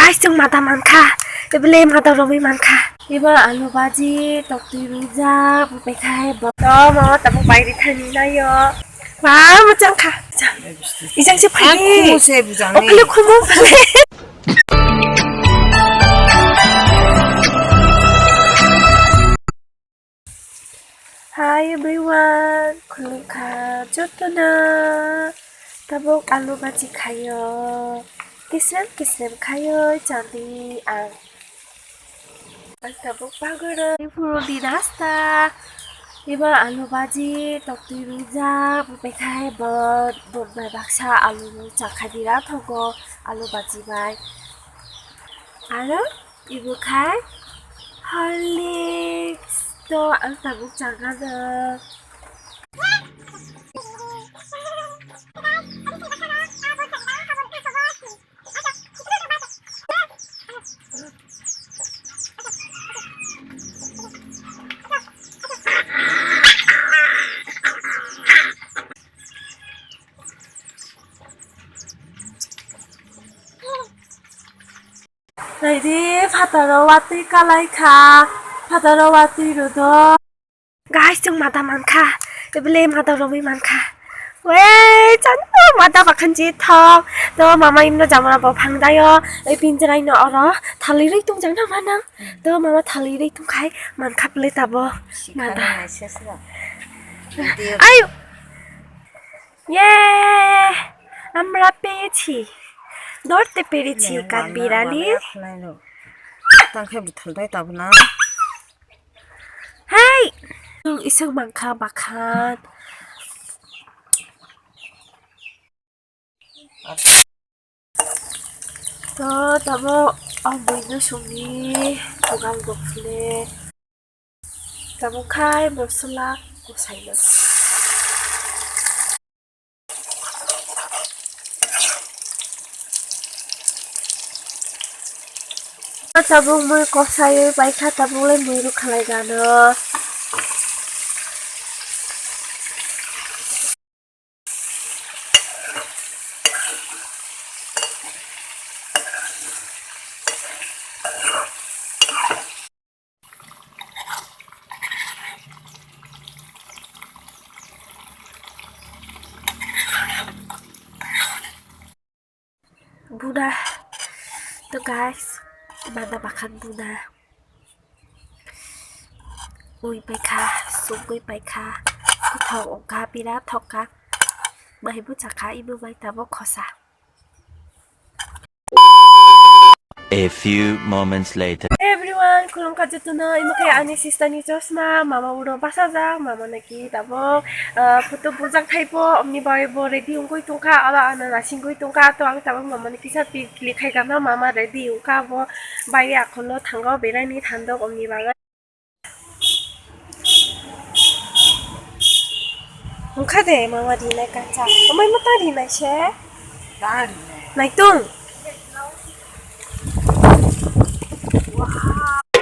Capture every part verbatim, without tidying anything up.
Guys, chwng mada mankha. Ebele mada romwi mankha. Eba alu baji, toktwi rujak, buphai khai bo. To mama tabuk bairi thani nayo. Wah, mwchang kha. Ijang se phai. Ang khumu se bujang ni. Okle khumu phale. Hi everyone, khulumkha jotono. Tabuk alu baji khayo, kislem kislem khayo chandi ang. Ang tabuk pagoro phuru di nasta. Iba alu baji toktwi rujak, buphai khai bo, bo bai baksa alu rujak khai bira thogo alu baji bai. Aro ibu khai Horlicks to ang tabuk chagana. Naidi, phataro watwi kalai kha, phataro watwi rwdo. Guys, chwng mada mankha, ebele mada romwi mankha. Wei, chando mada bakhan ji thok. To mama imno jamara bo phang dayo, ei pinjra ino oro thalwi rwi tong jang na manang. To mama thalwi rwi tong khai mankha bele tabo mada. Ayo. Ye, আমরা পেয়েছি, ধরতে পেরেছি কাঠবিড়ালি। Tangkhe buthal dai tabna. Hey! Isang mangkha bakhan. To tabo ang buino songni bugang bokhle. Tabuk khai mosola kosaino. Tabuk mui kosaiwi paikha, tabuk le mui rwkhalai gano. Buna. To guys, mada bakhan buna. Ui paikha, sugui paikha. Kuthok ongkha, bira thokha. Maibu chakha, ibu bai tabo khosa. A few moments later. Everyone, khulumkha jotono, imo khe ani sister ni chosma, mama uro basajak, mama naki tabo, ah, photo bujak thaipo, omni bagwi bo ready wngwi tongkha, oro ano nasingwi tongkha, to ang tabo mama ni kisa pi click khai kha, mama ready wngkha, bo bai akholo thango, beraini thandok omni bagwi. Wngkha de mama rinai kacha. Amai ma ta rinai se? Ta rinai. Naitung.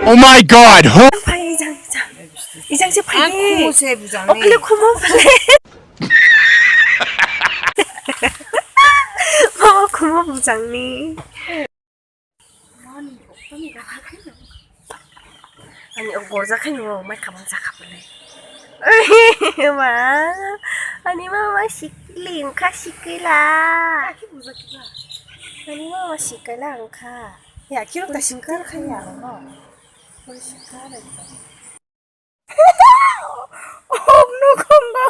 Oh my God! Ho- Phai ijang ijang. Ijang se phai. Ang khumu se bujang ni. Okle khumu phale. Mama khumu bujang ni. Ani o gorja khe no mai khabang jakha bole. Ma, ani mama sikli wngkha sikila. Ani mama sikila wngkha. Ya kiro ta sikar kha ya no. Sikar. Oh no, khumba.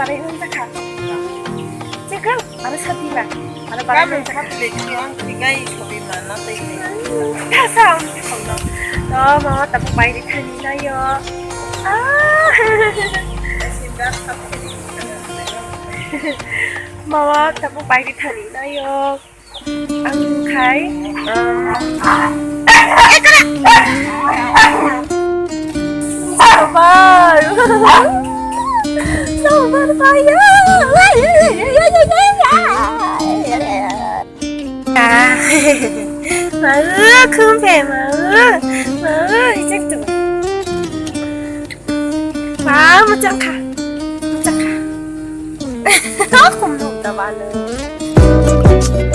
Bai hwn jakha. Chikang, aro sati ba. Aro bara hwn jakha. Thasa ang thangno. To mama tabuk bai ri thani nayo. Ah. Mama tabuk bai ri thani nayo. Ang khai, um, Sabar. Sabar, sayang. Ah. Mau, kumpe, mau. Mau, ijek tu. Ba, muchang kha. Muchang kha. Kum dum da ba le.